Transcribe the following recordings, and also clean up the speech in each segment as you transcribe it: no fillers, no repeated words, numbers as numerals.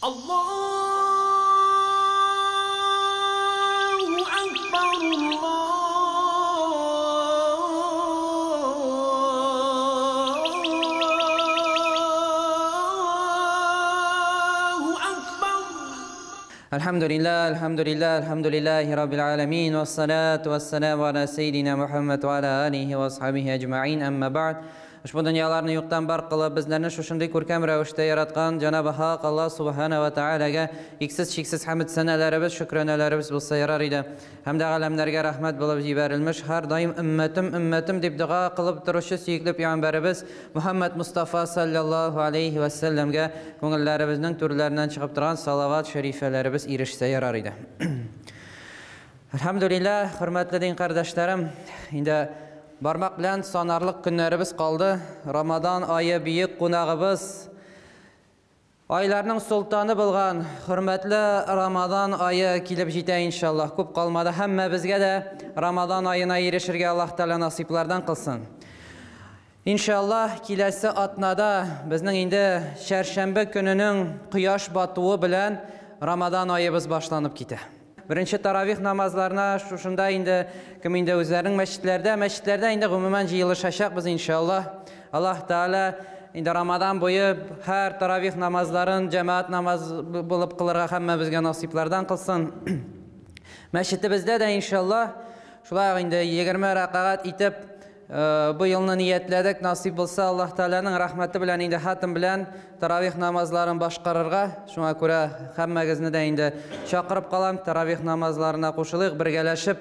Allahu Akbar, Allahu Akbar. Elhamdülillah, elhamdülillah, elhamdülillahi Rabbil alemin. Ve salatu ve selamu ala seyyidina Muhammed ve ala alihi ve ashabihi ecma'in. Amma ba'd. Ushbu dunyolarni yo'qdan bar qilib, bizlarni shunday ko'rkam ravishda yaratgan Janobi Haq Alloh subhanahu va taolaga eksiz cheksiz hamd sanalarimiz, shukronalarimiz bo'lsa yarar edi. Hamda olamlarga rahmat bo'lib jibarilmish har doim ummatim, ummatim deb duo qilib turishi suyukli payg'ambarimiz Muhammad Mustafa sallallohu alayhi va sallamga ko'ngillarimizning to'rlaridan chiqib turgan salovat sharifalarimiz erishsa yarar edi. Alhamdulillah, hurmatli din qardoshlarim, endi barmoq bilan sanarliq kunlarimiz qoldi. Ramazon oyi buyuk qo'nog'imiz, oylarning sultoni bo'lgan hurmatli Ramazon oyi kelib yetdi inshaalloh. Ko'p qolmadi. Hamma bizga da Ramazon oyina erishirga Alloh taolo nasiblardan qilsin. Inshaalloh kelasi otnada bizning endi sharshanba kunining quyosh botuvi bilan Ramazon oyimiz boshlanib ketadi. Birinchi taravih namazlarına shunda endi kim endi o'zlarining masjidlarda endi umuman yig'ilishashaq biz inshaalloh. Alloh taolo endi Ramazon bo'yi har taravih namazlarini jamoat namoz bo'lib qilirga hamma bizga nasiblardan qilsin. Masjidimizda da inshaalloh shulay endi 20 rakaat etib bu yilni niyatladik. Nasib bo'lsa Alloh taolaning rahmati bilan endi xatm bilan taravih namozlarini boshqarırga. Shunga ko'ra hammangizni da endi chaqirib qolam, taravih namozlarına qo'shilib birgalashib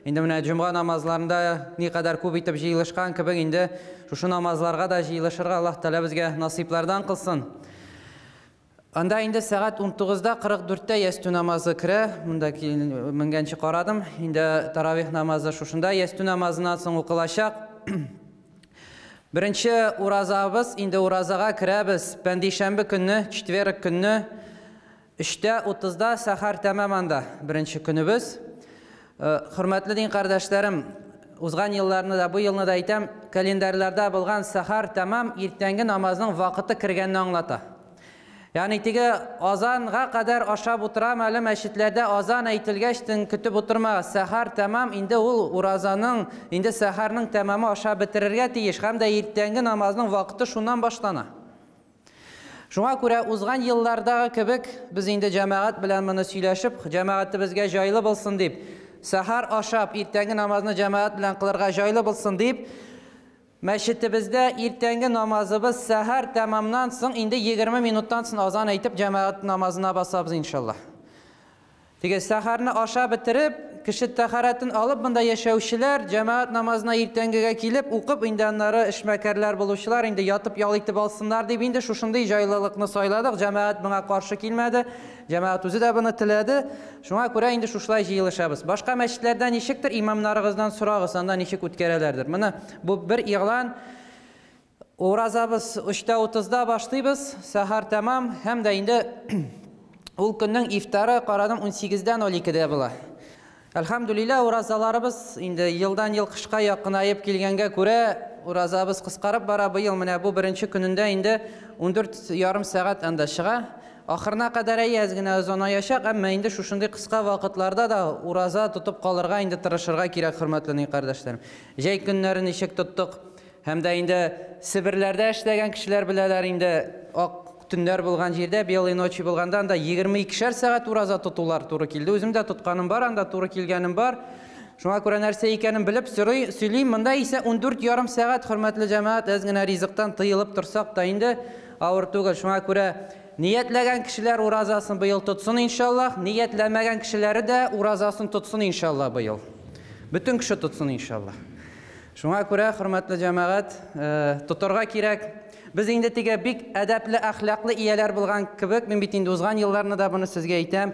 endi mana juma namozlarida ne qadar ko'p etib yig'ilishgan kabi endi shu namozlarga da yig'ilishirga Alloh taolo bizga nasiblardan qilsin. Анда инде сәгать 19:44-тә ястү намазы керә. Монда менгәнче карадым. Инде таравих намазы шушында ястү намазыннан соң укылачак. Беренче уразабыз, инде уразага керәбез. Пәндишәмбе көнне, четверг көнне 3:30-да сәхәр тәмам анда беренче көнебез. Хөрмәтле дин кардәшләрем, узган елларны да, бу елны да әйтәм, календарьларда булган сәхәр тәмам иртәнге намазның вакыты кергәнне аңлата. Ягъни теге азанга кадәр ашап утырам әле мәчетләрдә азан әйтелгәч төн көтеп утырма, сәхәр тәмам инде ул уразаның, инде сәхәрнең тәмамы ашап бетерергә тиеш һәм дә иртәнге намазның вакыты шуннан башлана. Шуңа күрә узган еллардагы кебек без инде җәмәгать белән моны сөйләшеп, җәмәгатебезгә җайлы булсын дип, сәхәр ашап иртәнге намазны җәмәгать белән кылырга җайлы булсын дип, мәчетебездә иртәнге намазыбыз сәхәр тәмамнан соң инде 20 минуттан соң азан әйтеп җәмәгать намазына басабыз иншаллаһ. Теге сәхәрне аша бетереп, кеше тәһарәтен алып монда яшәүчеләр җәмәгать намазына иртәнгегә килеп укып, инде аннары эшмәкәрләр булучылар инде ятып ял итеп алсыннар дип инде шушындый җайлылыкны сайладык. Җәмәгать моңа каршы килмәде. Җәмәгать үзе дә моны теләде. Шуңа күрә инде шушылай җыелышабыз. Башка мәчетләрдә ничектер, имамнарыгыздан сорагыз, анда ничек үткәрәләрдер. Моны бу бер игълан. Уразабыз 3:30-да башлыйбыз, сәхәр тәмам һәм дә инде ул көннең ифтары карадым 18:02-дә була. Әлхәмдүлилләһ, уразаларыбыз инде елдан ел кышка якынаеп килгәнгә күрә уразабыз кыскарып бара. Быел менә бу беренче көнендә инде 14,5 сәгать анда чыга. Ахырына кадәр әз генә озынаячак, әмма инде шушындый кыска вакытларда да ураза тотып калырга инде тырышырга кирәк, хөрмәтле кардәшләрем. Җәй көннәрен ничек тоттык? Һәм дә инде Себерләрдә эшләгән кешеләр беләләр инде ак төннәр булган җирдә, белые ночи булганда анда 22 сәгать ураза тотулар туры килде. Үзем дә тотканым бар, анда туры килгәнем бар. Шуңа күрә нәрсә икәнен белеп сөйлим. Монда исә 14,5 сәгать, хөрмәтле җәмәгать, әз генә ризыктан тыелып торсак та инде авыр түгел. Шуңа күрә ниятләгән кешеләр уразасын быел тотсын иншаллаһ, ниятләмәгән кешеләре дә уразасын тотсын иншаллаһ быел. Бөтен кеше тотсын иншаллаһ. Шуңа күрә, хөрмәтле җәмәгать, тотарга кирәк. Без инде теге бик әдәпле, әхлаклы ияләр булган кебек, мин бит инде узган елларны да моны сезгә әйтәм.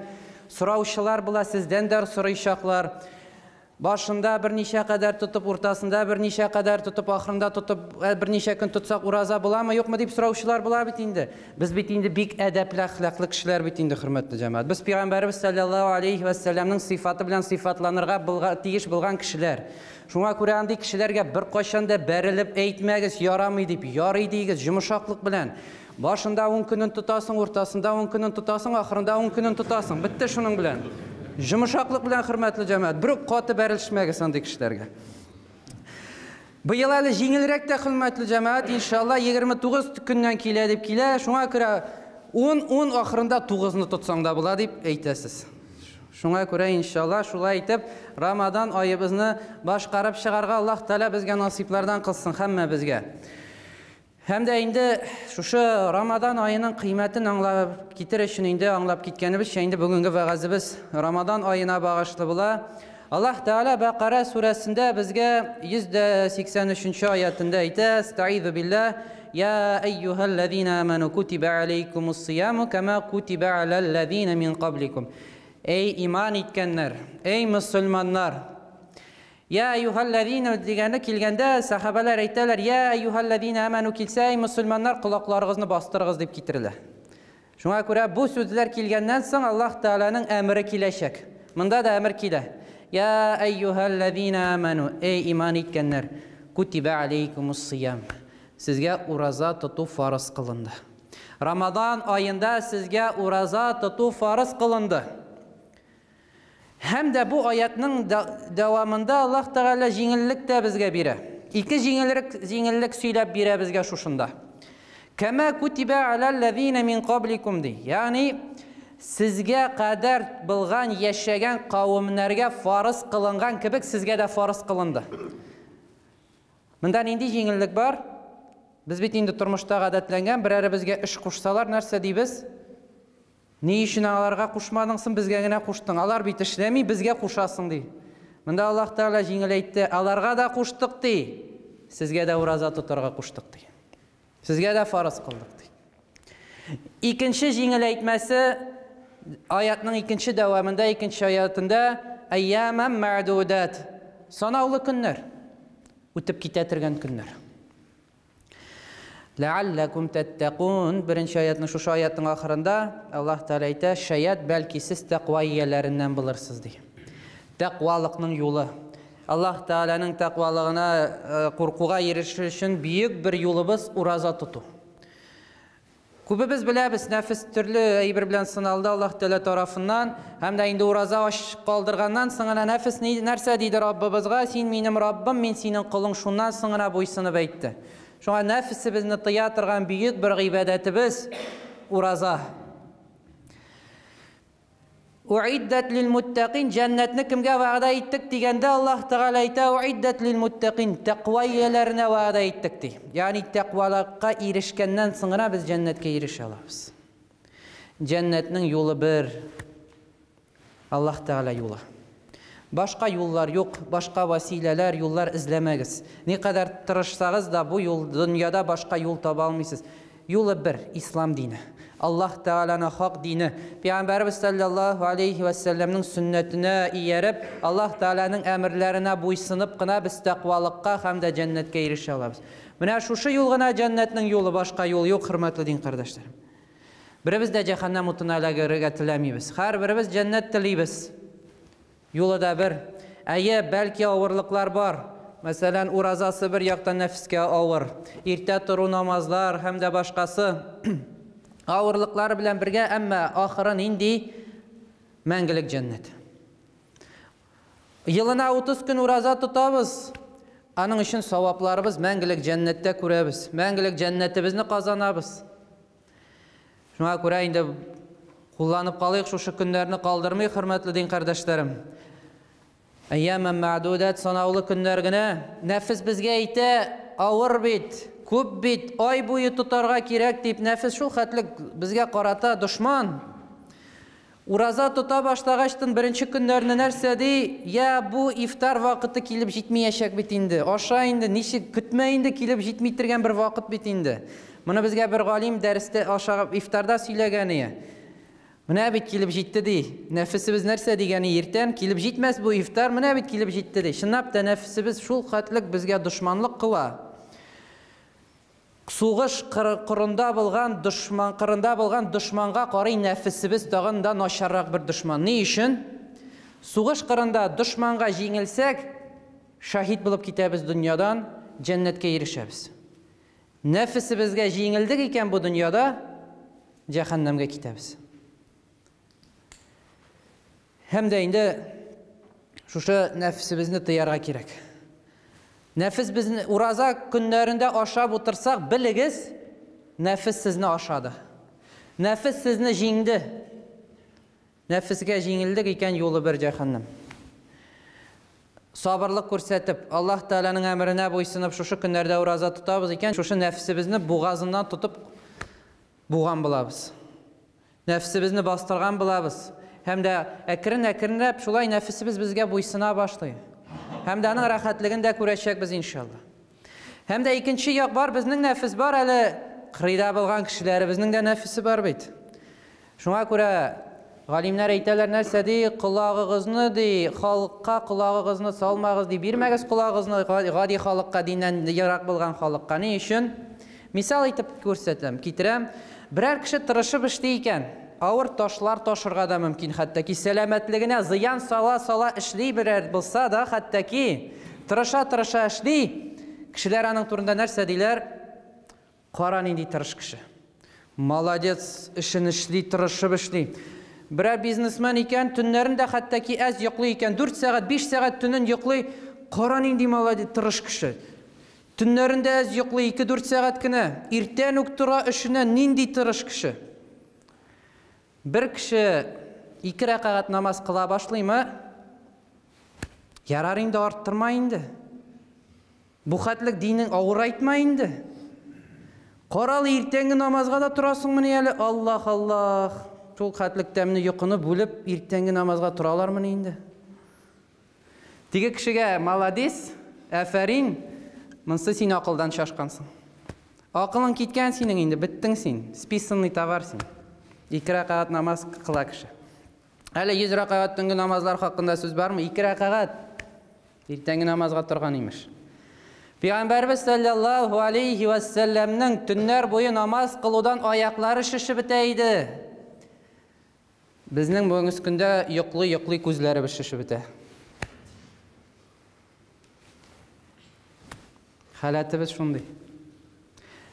Сораучылар була, сездән дә сорыйчаклар. Башында берничә кадәр тотып, уртасында берничә кадәр тотып, ахырында тотып, берничә көн тотсак ураза буламы, юкмы дип сораучылар була бит инде. Без бит инде бик әдәпле, әхлаклы кешеләр бит инде, хөрмәтле җәмәгать. Без Пәйгамбәребез саллаллаһу алейхи ва сәлламның сыйфаты белән сыйфатланырга тиеш булган кешеләр. Шуңа күрә андый кешеләргә беркайчан да бәрелеп әйтмәгез, ярамый дип, ярый диегез, йомшаклык белән. Башында 10 көнен тотасың, уртасында 10 көнен тотасың, ахырында 10 көнен тотасың. Битте шуның белән. Йомшаклык белән, хөрмәтле җәмәгать, бер үк каты бәрелешмәгез андый кешеләргә. Быел әле җиңелрәк тә, хөрмәтле җәмәгать, иншалла 29 көннән килә дип килә. Шуңа күрә 10, 10 ахырында 9-ны тотсаң да була дип әйтәсез. Шуңа күрә иншалла шулай итеп Рамадан аебызны башкарып чыгарга Аллаһ Тәгалә безгә насыйплардан кылсын һәммәбезгә. Һәм дә инде шушы Рамадан аеның кыйммәтен аңлап китер өчен инде аңлап киткәнебезчә инде бүгенге вәгазебез Рамадан аена багышлы була. Аллаһ Тәгалә Бәкара сүрәсендә безгә 183 аятында әйтә: "Астаизу биллаһ, я әйюһәлләзина аману кутиба алейкумус сияму кама кутиба алаллазина мин кабликум". Эй иман иткәннәр, эй мөселманнар! Я әйюһәлләзина дигәне килгәндә сахабалар әйтәләр: "Я әйюһәлләзина аману килсә, эй мөселманнар, колакларыгызны бастырыгыз" дип китерелә. Шуңа күрә бу сүзләр килгәннән соң Аллаһ Тәгаләнең әмере киләчәк. Монда да әмер килә. Я әйюһәлләзина аману, эй иман иткәннәр, кутиба алейкумус сиям. Сезгә ураза тоту фарыз кылынды. Рамадан аенда сезгә ураза тоту фарыз кылынды. Һәм дә бу аятның дәвамында Аллаһ Тәгалә җиңеллек тә безгә бирә. Ике җиңеллек сөйләп бирә безгә шушында. Кама кутиба алаллазина мин кабликум ди. Ягъни сезгә кадәр булган яшәгән кавемнәргә фарыз кылынган кебек сезгә дә фарыз кылынды. Монда нинди җиңеллек бар? Без бит инде тормышта гадәтләнгән, берәребезгә эш кушсалар, нәрсә дибез? Ни өчен аларга кушмадың соң, безгә генә куштың? Алар бит эшләми, безгә кушасың ди. Монда Аллаһ Тәгалә җиңеләйтте, аларга да куштык ди. Сезгә дә ураза тотарга куштык ди. Сезгә дә фарыз кылдык ди. Икенче җиңеләйтмәсе аятның икенче дәвамында, икенче аятында әйямам мә'дудат. Санаулы көннәр. Үтеп китә торган көннәр. Ләалләкум тәттәкун. Беренче аятның шушы аятның ахырында Аллаһ Тәгалә әйтә, шаят бәлки сез тәкъва ияләреннән булырсыз ди. Тәкъвалыкның юлы. Аллаһ Тәгаләнең тәкъвалыгына куркуга ирешер өчен бөек бер юлыбыз ураза тоту. Күбебез беләбез, нәфес төрле әйбер белән сыналды Аллаһ Тәгалә тарафыннан, һәм дә инде ураза ач калдырганнан соң гына нәфес нәрсә диде Раббыбызга? Син минем Раббым, мин синең колың, шуннан соң гына буйсынып әйтте. Шуңа нәфесебезне тыя торган бөек бер гыйбадәтебез ураза. Уиддат лил муттакин, җәннәтне кемгә вәгъдә иттек дигәндә Аллаһ Тәгалә әйтә, уиддат лил муттакин, тәкъва ияләренә вәгъдә иттек ди. Ягъни тәкъвалыкка ирешкәннән соң гына без җәннәткә ирешә алабыз. Җәннәтнең юлы бер, Аллаһ Тәгалә юлы. Башка юллар юк, башка василәләр, юллар эзләмәгез. Никадәр тырышсагыз да бу юл дөньяда башка юл таба алмыйсыз. Юлы бер, ислам дине. Аллаһ Тәгаләнең хак дине. Пәйгамбәребез саллаллаһу алейхи ва сәлләмнең сөннәтенә ияреп, Аллаһ Тәгаләнең әмерләренә буйсынып кына без тәкъвалыкка һәм дә җәннәткә ирешә алабыз. Менә шушы юл гына җәннәтнең юлы, башка юл юк, хөрмәтле дин кардәшләрем. Беребез дә җәһәннәм утына эләгергә теләмибез. Һәрберебез җәннәт телибез. Юлы да бер. Әйе, бәлки авырлыклар бар. Мәсәлән, уразасы бер яктан нәфескә авыр. Иртә тору намазлар һәм дә башкасы авырлыклар белән бергә, әмма ахыры нинди? Мәңгелек җәннәт. Елына 30 көн ураза тотабыз. Аның өчен савапларыбыз мәңгелек җәннәттә күрәбез. Мәңгелек җәннәтебезне казанабыз. Шуңа күрә инде кулланып калыйк шушы көннәрне калдырмый, хөрмәтле дин кардәшләрем. Әйяма мә'дудат, санаулы көннәр генә. Нәфес безгә әйтә, авыр бит, күп бит, ай буе тотарга кирәк дип, нәфес шул хәтле безгә карата дошман. Ураза тота башлагачтын беренче көннәрне нәрсә ди? Я, бу ифтар вакыты килеп җитмәячәк бит инде. Аша инде, ничек көтмә инде, килеп җитми торган бер вакыт бит инде. Моны безгә бер галим дәрестә ашагып ифтарда сөйләгән иде. Менә бит килеп җитте ди. Нәфесебез нәрсә дигәне иртән килеп җитмәс бу ифтар, менә бит килеп җитте ди. Чынлап та нәфесебез шул хәтлек безгә дошманлык кыла. Сугыш кырында булган дошман, кырында булган дошманга карый нәфесебез тагын да начаррак бер дошман. Ни өчен? Сугыш кырында дошманга җиңелсәк, шаһит булып китәбез дөньядан, җәннәткә ирешәбез. Нәфесебезгә җиңелдек икән бу дөньяда, җәһәннәмгә китәбез. Һәм дә инде шушы нәфесебезне тыярга кирәк. Нәфес безне ураза көннәрендә ашап утырсак, белегез, нәфес сезне ашады. Нәфес сезне җиңде. Нәфескә җиңелдек икән, юлы бер җәһәннәм. Сабырлык күрсәтеп, Аллаһ Тәгаләнең әмеренә буйсынып, шушы көннәрдә ураза тотабыз икән, шушы нәфесебезне бугазыннан тотып буган булабыз. Нәфесебезне бастырган булабыз. Һәм дә әкрен-әкренләп шулай нәфесебез безгә буйсына башлый. Һәм дә аның рәхәтлеген дә күрәчәкбез иншалла. Һәм дә икенче як бар, безнең нәфес бар әле, кырыйда булган кешеләребезнең дә нәфесе бар бит. Шуңа күрә галимнәр әйтәләр нәрсә ди, колагыгызны ди, халыкка колагыгызны салмагыз ди, бирмәгез колагыгызны гади халыкка, диннән ерак булган халыкка. Ни өчен? Мисал итеп күрсәтәм, китерәм. Берәр кеше тырышып эшли икән, авыр ташлар ташырга да мөмкин, хәтта ки сәламәтлегенә зыян сала-сала эшли берәр булса да, хәтта ки тырыша-тырыша эшли, кешеләр аның турында нәрсә диләр? Кара нинди тырыш кеше. Молодец, эшен эшли, тырышып эшли. Берәр бизнесмен икән, төннәрен дә хәтта ки әз йоклый икән, 4 сәгать, 5 сәгать төнен йоклый. Кара нинди молодец, тырыш кеше. Төннәрендә әз йоклый, 2-4 сәгать кенә. Иртән үк тора эшенә, нинди тырыш кеше. Бер кеше 2 рәкәгать намаз кыла башлыймы? Ярар инде, арттырма инде. Бу хәтлек динең авырайтма инде. Каралы иртәнге намазга да торасыңмыни әле? Аллах, Аллах. Шул хәтлек тәмле йокыны бүлеп иртәнге намазга торалармыни инде? Теге кешегә молодец, афәрин, монсы син акылдан шашкансың. Акылың киткән синең инде, беттең син. Списанный товар син. 2 рәкәгать намаз кыла кеше. Әле 100 рәкәгать төнге намазлар хакында сүз бармы? 2 рәкәгать иртәнге намазга торган имеш. Пәйгамбәрбез саллаллаһу алейхи ва сәлләмнең төннәр буе намаз кылудан аяклары шешеп бетә иде. Безнең бүгенге көндә йоклый-йоклый күзләребез шешеп бетә. Халәтебез шундый.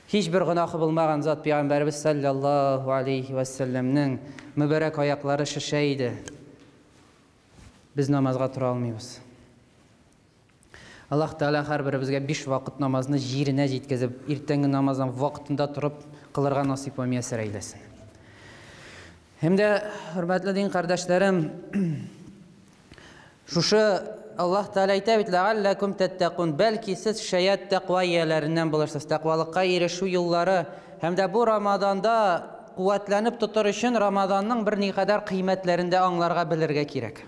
Һич бер гөнаһы булмаган зат Пәйгамбәрбез саллаллаһу алейхи ва сәлләмнең мөбарәк аяклары шешә иде. Без намазга тора алмыйбыз. Аллаһ Тәгалә һәрберебезгә 5 вакыт намазны җиренә җиткезеп, иртәнге намаздан вакытында торып кылырга насыйп вә мияссәр әйләсен. Һәм дә, хөрмәтле дин кардәшләрем, шушы Аллаһ Тәгалә әйтә бит, ләгалләкум тәттәкун, бәлки сез шаят тәкъва ияләреннән булырсыз. Тәкъвалыкка ирешү юллары һәм дә бу Рамазанда куәтләнеп тотыр өчен Рамазанның бер никадәр кыйммәтләрен дә аңларга белергә кирәк.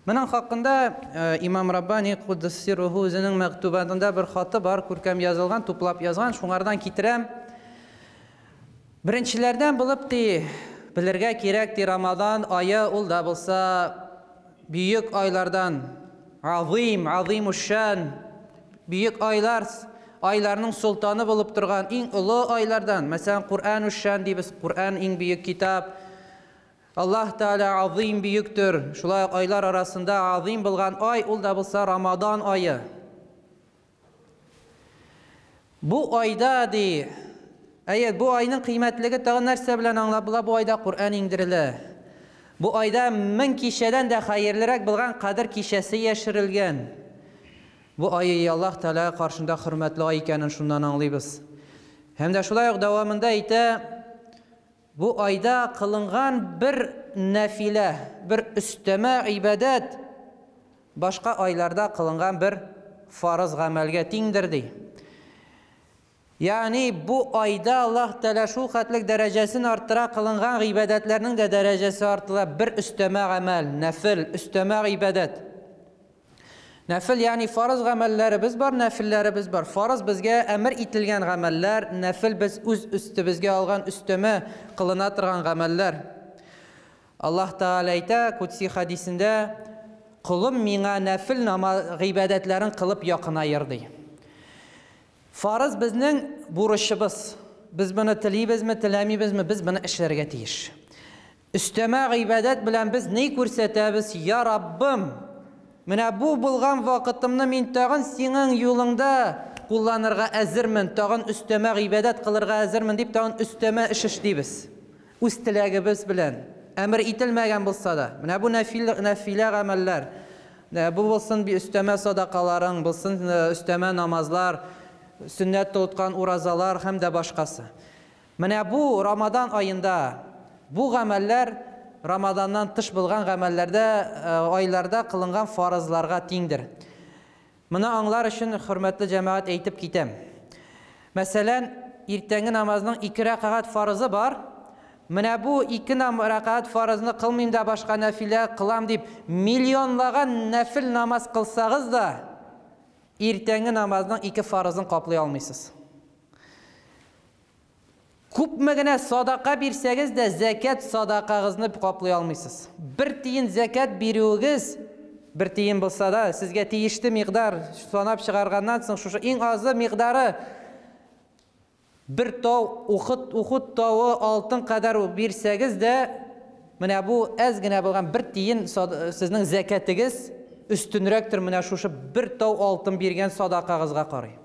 Моның хакында Имам Раббани Куддус сирруху үзенең мәктубатында бер хаты бар, күркәм язылган, туплап язган, шуңардан китерәм. Беренчеләрдән булып ди, белергә кирәк ди, Рамазан ае ул да булса бөек айлардан, азим, азимушшан, бөек айлар, айларның солтаны булып торган иң олы айлардан. Мәсәлән, Куръан-ушшан дибез, Куръан иң бөек китап. Аллаһ Тәгалә азим бөектер. Шулай ук айлар арасында азим булган ай ул да булса Рамазан ае. Бу айда ди, әйе, бу айның кыйммәтлеге тагын нәрсә белән аңлап була? Бу айда Куръан иңдерелә. Бу айда 1000 кичәдән дә хәерлерәк булган Кадер кичәсе яшерелгән. Бу ай Аллаһ Тәгалә каршында хөрмәтле ай икәнен шуннан аңлыйбыз. Һәм дә шулай ук дәвамында әйтә, бу айда кылынган бер нәфилә, бер өстәмә гыйбадәт башка айларда кылынган бер фарыз гамәлгә тиңдер ди. Ягъни бу айда Аллаһ Тәгалә шул хәтлек дәрәҗәсен арттыра, кылынган гыйбадәтләрнең дә дәрәҗәсе артыла. Бер өстәмә гамәл, нәфил, өстәмә гыйбадәт. Нәфил, ягъни фарыз гамәлләребез бар, нәфилләребез бар. Фарыз безгә әмер ителгән гамәлләр, нәфил без үз өстебезгә алган өстәмә кылына торган гамәлләр. Аллаһ Тәгалә әйтә Кудси хәдисендә, Колым миңа нәфел намаз гыйбадәтләрен кылып якынаер, ди. Фарыз безнең бурычыбыз. Без моны телибезме, теләмибезме, без моны эшләргә тиеш. Өстәмә гыйбадәт белән без ни күрсәтәбез? Я Раббым, менә бу булган вакытымны мин тагын синең юлыңда кулланырга әзермен, тагын өстәмә гыйбадәт кылырга әзермен дип тагын өстәмә эш эшлибез. Үз теләгебез белән, әмер ителмәгән булса да. Менә бу нәфил, нәфилә гамәлләр. Бу булсын өстәмә садакаларың, булсын өстәмә намазлар, сөннәт тоткан уразалар һәм дә башкасы. Менә бу Рамадан аенда бу гамәлләр Рамаданнан тыш булган гамәлләрдә, айларда кылынган фарызларга тиңдер. Моны аңлар өчен, хөрмәтле җәмәгать, әйтеп китәм. Мәсәлән, иртәнге намазның ике рәкәгать фарызы бар. Менә бу ике рәкәгать фарызны кылмыйм да башка нәфилә кылам дип, миллионлаган нәфил намаз кылсагыз да, иртәнге намазның ике фарызын каплый алмыйсыз. Күпме генә садака бирсәгез дә, зәкят садакагызны каплый алмыйсыз. Бер тиен зәкят бирүегез, бер тиен булса да, сезгә тиешле микъдар санап чыгарганнан соң, шушы иң азы микъдары бер тау, Ухуд, Ухуд тавы алтын кадәр бирсәгез дә, менә бу әз генә булган бер тиен сезнең зәкятегез өстенрәктер менә шушы бер тау алтын биргән садакагызга карый.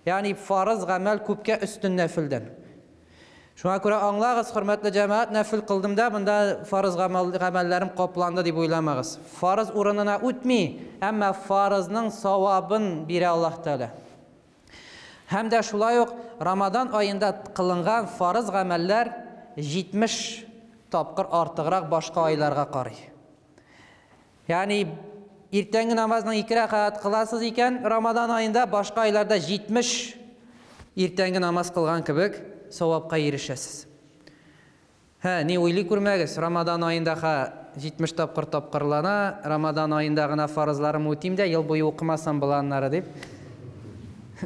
Ягъни фарыз гамәл күпкә өстен нәфелдән. Шуңа күрә аңлагыз, хөрмәтле җәмәгать, нәфел кылдым да, монда фарыз гамәлләрем капланды дип уйламагыз. Фарыз урынына үтми, әмма фарызның савабын бирә Аллаһ Тәгалә. Һәм дә шулай ук Рамадан аенда кылынган фарыз гамәлләр 70 тапкыр артыграк башка айларга карый. Ягъни иртәнге намазның ике рәкәгать кыласыз икән, Рамадан аенда башка айларда 70 иртәнге намаз кылган кебек савапка ирешәсез. Һә, ни уйлый күрмәгез, Рамадан аенда ха 70 тапкыр тапкырлана, Рамадан аенда гына фарызларым үтим дә, ел буе укымасам була аннары дип.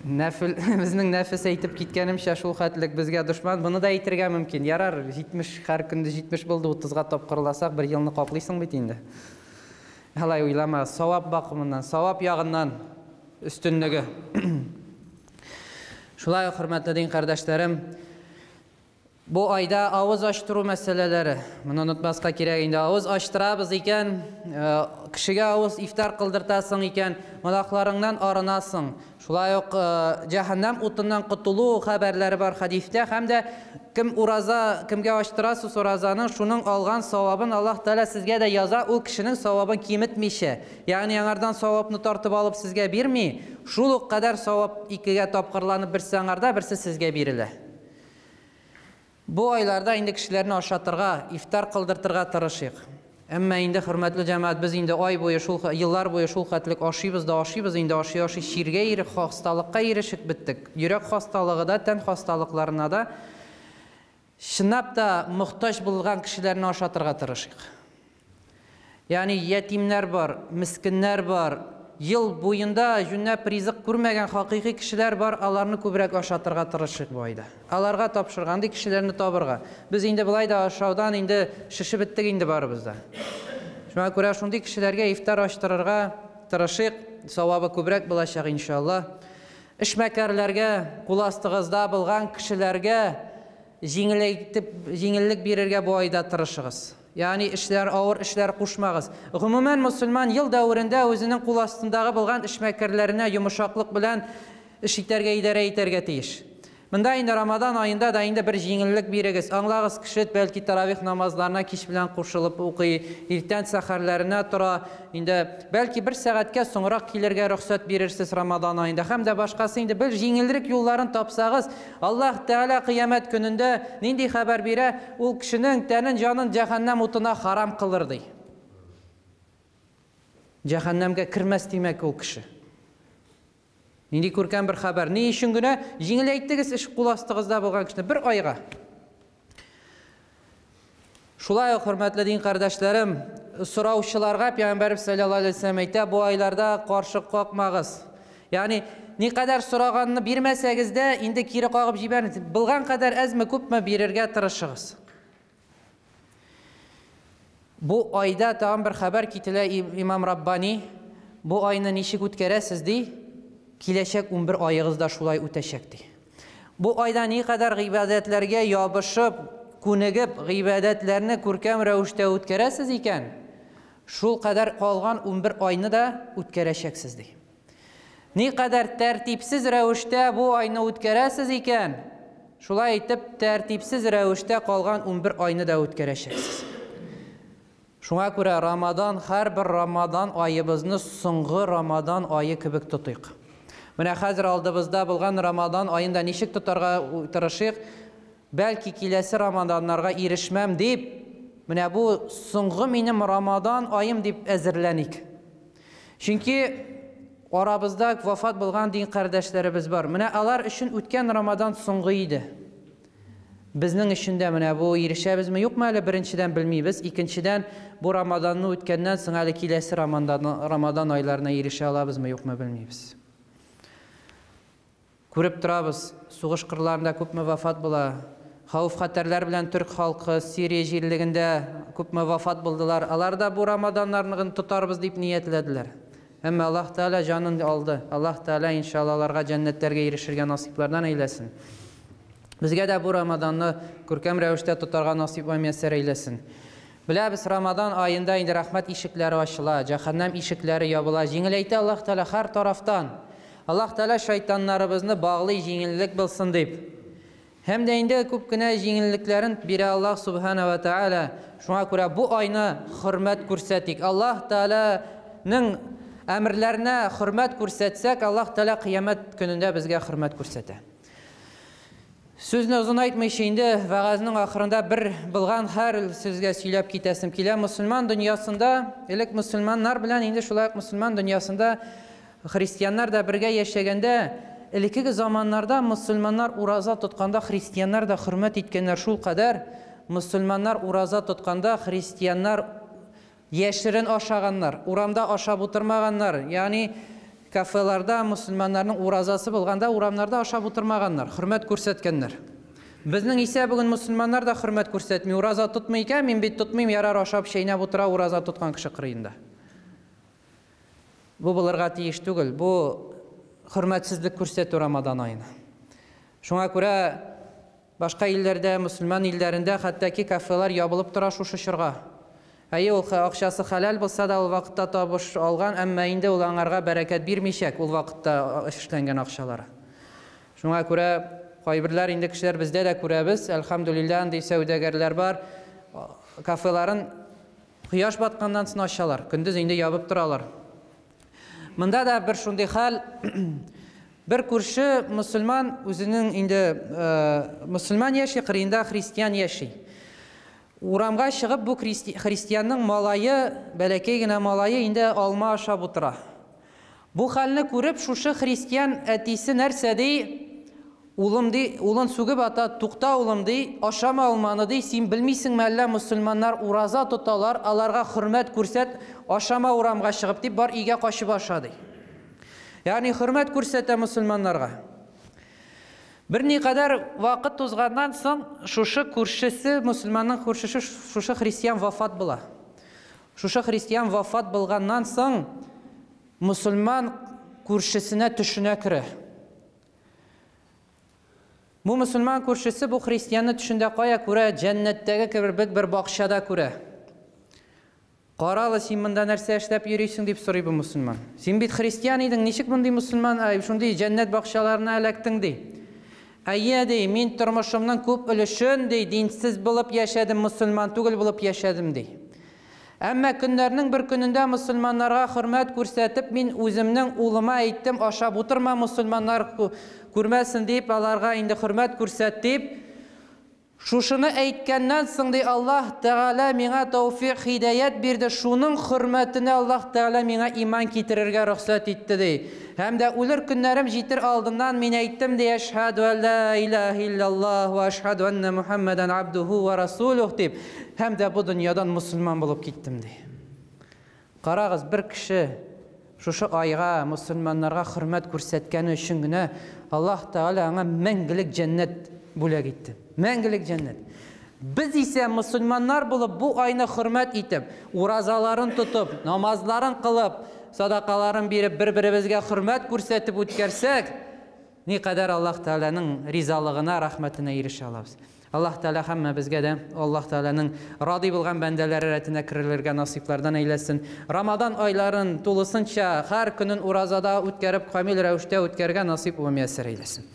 Нәфел, безнең нәфес әйтеп киткәнемчә шул хәтлек безгә дошман, моны да әйтергә мөмкин. Ярар, 70 һәр көндә 70 булды, 30-га тапкырласак, бер елны каплыйсың бит инде. Алай уйлама, савап бакымыннан, савап ягыннан өстенлеге. Шулай ук, хөрмәтле дин кардәшләрем, бу айда авыз ачтыру мәсьәләләре. Моны онытмаска кирәк инде. Авыз ачтырабыз икән, кешегә авыз ифтар кылдыртасың икән, гөнаһларыңнан арынасың. Шулай ук җәһәннәм утыннан котылу хәбәрләре бар хәдистә һәм дә кем ураза, кемгә ачтырасыз уразаны, шуның алган савабын Аллаһ Тәгалә сезгә дә яза, ул кешенең савабын киметмичә. Ягъни аңардан савапны тартып алып сезгә бирми, шул ук кадәр савап икегә тапкырланып берсе аңарда, берсе сезгә бирелә. Бу айларда инде кешеләрне ашатырга, ифтар кылдыртырга тырышыйк. Әмма инде, хөрмәтле җәмәгать, без инде ай буе шул еллар буе шул хәтлек ашыйбыз да ашыйбыз, инде ашый-ашый чиргә ире, хасталыкка ирешеп беттек. Йөрәк хасталыгы да, тән хасталыкларына да чынлап та мохтаҗ булган кешеләрне ашатырга тырышыйк. Ягъни ятимнәр бар, мескеннәр бар, ел буенда җүнләп ризык күрмәгән хакыйкый кешеләр бар, аларны күбрәк ашатырга тырышыйк бу айда. Аларга тапшырга, андый кешеләрне табырга. Без инде болай да ашаудан инде шешеп беттек инде барыбыз да. Шуңа күрә шундый кешеләргә ифтар ачтырырга тырышыйк, савабы күбрәк булачак иншалла. Эшмәкәрләргә, кул астыгызда булган кешеләргә җиңеләйтеп, җиңеллек бирергә бу айда тырышыгыз. Ягъни эшләр, авыр эшләр кушмагыз. Гомумән, мөселман ел дәверендә үзенең кул астындагы булган эшмәкәрләренә йомшаклык белән эш итәргә, идарә итәргә тиеш. Монда инде Рамадан аенда да инде бер җиңеллек бирегез. Аңлагыз, кеше бәлки таравих намазларына кич белән кушылып укый, иртән сәхәрләренә тора. Инде бәлки бер сәгатькә соңрак килергә рөхсәт бирерсез Рамадан аенда. Һәм дә башкасы инде бер җиңелрек юлларын тапсагыз, Аллаһ Тәгалә кыямәт көнендә нинди хәбәр бирә? Ул кешенең тәнен, җанын җәһәннәм утына харам кылыр ди. Җәһәннәмгә кермәс димәк ул кеше. Нинди күркәм бер хәбәр. Ни өчен генә җиңеләйттегез эш кул астыгызда булган кешене бер айга? Шулай ук, хөрмәтле дин кардәшләрем, сораучыларга Пәйгамбәрбез саллаллаһу алейһи вәсәлләм әйтә, бу айларда каршы какмагыз. Ягъни, никадәр сораганны бирмәсәгез дә, инде кире кагып җибәрмәгез. Булган кадәр әзме, күпме бирергә тырышыгыз. Бу айда тагын бер хәбәр кителә имам Раббани. Бу айны ничек үткәрәсез, ди, киләчәк 11 аегыз да шулай үтәчәк, ди. Бу айда никадәр гыйбадәтләргә ябышып, күнегеп, гыйбадәтләрне күркәм рәвештә үткәрәсез икән, шул кадәр калган 11 айны да үткәрәчәксез, ди. Никадәр тәртипсез рәвештә бу айны үткәрәсез икән, шулай итеп тәртипсез рәвештә калган 11 айны да үткәрәчәксез. Шуңа күрә Рамадан, һәрбер Рамадан аебызны соңгы Рамадан ае кебек тотыйк. Менә хәзер алдыбызда булган Рамадан аен да ничек тотарга тырышыйк, бәлки киләсе Рамаданнарга ирешмәм дип, менә бу соңгы минем Рамадан аем дип әзерләник. Чөнки арабызда вафат булган дин кардәшләребез бар. Менә алар өчен үткән Рамадан соңгы иде. Безнең өчен дә менә бу ирешәбезме, юкмы әле, беренчедән белмибез, икенчедән бу Рамаданны үткәннән соң әле киләсе Рамадан айларына ирешә алабызмы, юкмы белмибез. Күреп торабыз, сугыш кырларында күпме вафат була. Хәвеф-хәтәрләр белән түрк халкы Сирия җирлегендә күпме вафат булдылар. Алар да бу Рамаданнарны тотарбыз дип ниятләделәр. Әмма Аллаһ Тәгалә җанын алды. Аллаһ Тәгалә иншалла аларга җәннәтләргә ирешергә насыйплардан әйләсен. Безгә дә бу Рамаданны күркәм рәвештә тотарга насыйп вә мияссәр әйләсен. Беләбез, Рамадан аенда инде рәхмәт ишекләре ачыла, җәһәннәм ишекләре ябыла. Җиңеләйтә Аллаһ Тәгалә һәр тарафтан. Аллаһ Тәгалә шайтаннарыбызны баглый, җиңеллек булсын дип. Һәм дә инде күп кенә җиңеллекләрен бирә Аллаһ Субхана ва Тәгалә. Шуңа күрә бу айны хөрмәт күрсәтик. Аллаһ Тәгаләнең әмерләренә хөрмәт күрсәтсәк, Аллаһ Тәгалә кыямәт көнендә безгә хөрмәт күрсәтә. Сүзне озынайтмыйча инде вәгазьнең ахырында бер булган хәл сезгә сөйләп китәсем килә. Мөселман дөньясында, элек мөселманнар белән инде шулай ук мөселман дөньясында христианнар да бергә яшәгәндә, элеккеге заманнарда мөселманнар ураза тотканда христианнар да хөрмәт иткәннәр шул кадәр. Мөселманнар ураза тотканда христианнар яшерен ашаганнар, урамда ашап утырмаганнар, ягъни кафеларда мөселманнарның уразасы булганда урамнарда ашап утырмаганнар, хөрмәт күрсәткәннәр. Безнең исә бүген мөселманнар да хөрмәт күрсәтми, ураза тотмый икән, мин бит тотмыйм, ярар ашап чәйнәп утыра ураза тоткан кеше кырыенда. Бу булырга тиеш түгел, бу хөрмәтсезлек күрсәтү Рамадан аена. Шуңа күрә башка илләрдә, мөселман илләрендә хәтта ки кафелар ябылып тора шушы чорга. Әйе, ул акчасы хәләл булса да, ул вакытта табыш алган, әмма инде ул аңарга бәрәкәт бирмичәк, ул вакытта эшләнгән акчалары. Шуңа күрә кайберләр инде кешеләр бездә дә күрәбез, әлхәмдүлилләһ, андый сәүдәгәрләр бар, кафеларын кояш батканнан соң ачалар, көндез инде ябып торалар. Монда да бер шундый хәл, бер күрше мөселман үзенең инде мөселман яши, кырыенда христиан яши. Урамга чыгып бу христианның малае, бәләкәй генә малае инде алма ашап утыра. Бу хәлне күреп, шушы христиан әтисе нәрсә ди? Улым ди, улын сүгеп ата, тукта улым ди, ашама алманы ди, син белмисеңме әллә мөселманнар ураза тоталар, аларга хөрмәт күрсәт, ашама урамга чыгып дип, бар өйгә качып аша ди. Ягъни хөрмәт күрсәтә мөселманнарга. Берникадәр вакыт узганнан соң шушы күршесе, мөселманның күршесе шушы христиан вафат була. Шушы христиан вафат булганнан соң мөселман күршесенә төшенә керә. Бу мөселман күршесе бу христианны төшендә кая күрә? Җәннәттәге кебек бер бакчада күрә. Каралы, син монда нәрсә эшләп йөрисең дип сорый бу мөселман. Син бит христиан идең, ничек мондый мөселман, ай, шундый җәннәт бакчаларына эләктең ди. Әйе ди, мин тормышымның күп өлешен ди, динсез булып яшәдем, мөселман түгел булып яшәдем ди. Әмма көннәрнең бер көнендә мөселманнарга хөрмәт күрсәтеп, мин үземнең улыма әйттем, ашап утырма, мөселманнар күрмәсен дип, аларга инде хөрмәт күрсәт дип. Шушыны әйткәннән соң ди Аллаһ Тәгалә миңа тәүфик, хидаят бирде. Шуның хөрмәтенә Аллаһ Тәгалә миңа иман китерергә рөхсәт итте ди. Һәм дә үлер көннәрем җитер алдыннан мин әйттем ди, әшһәду ан ла илаһа иллаллаһ ва әшһәду анна Мухаммадан абдуху ва расулух дип. Һәм дә бу дөньядан мөселман булып киттем ди. Карагыз, бер кеше шушы айга мөселманнарга хөрмәт күрсәткәне өчен генә Аллаһ Тәгалә аңа мәңгелек җәннәт бүләк итте. Мәңгелек җәннәт. Без исә мөселманнар булып бу айны хөрмәт итеп, уразаларын тотып, намазларын кылып, садакаларын биреп, бер-беребезгә хөрмәт күрсәтеп үткәрсәк, никадәр Аллаһ Тәгаләнең ризалыгына, рәхмәтенә ирешә алабыз. Аллаһ Тәгалә һәммәбезгә дә Аллаһ Тәгаләнең радый булган бәндәләре рәтенә керелергә насыйплардан әйләсен. Рамадан айларын тулысынча һәр көнен уразада үткәреп, камил рәвештә үткәрергә насыйп вә мияссәр әйләсен.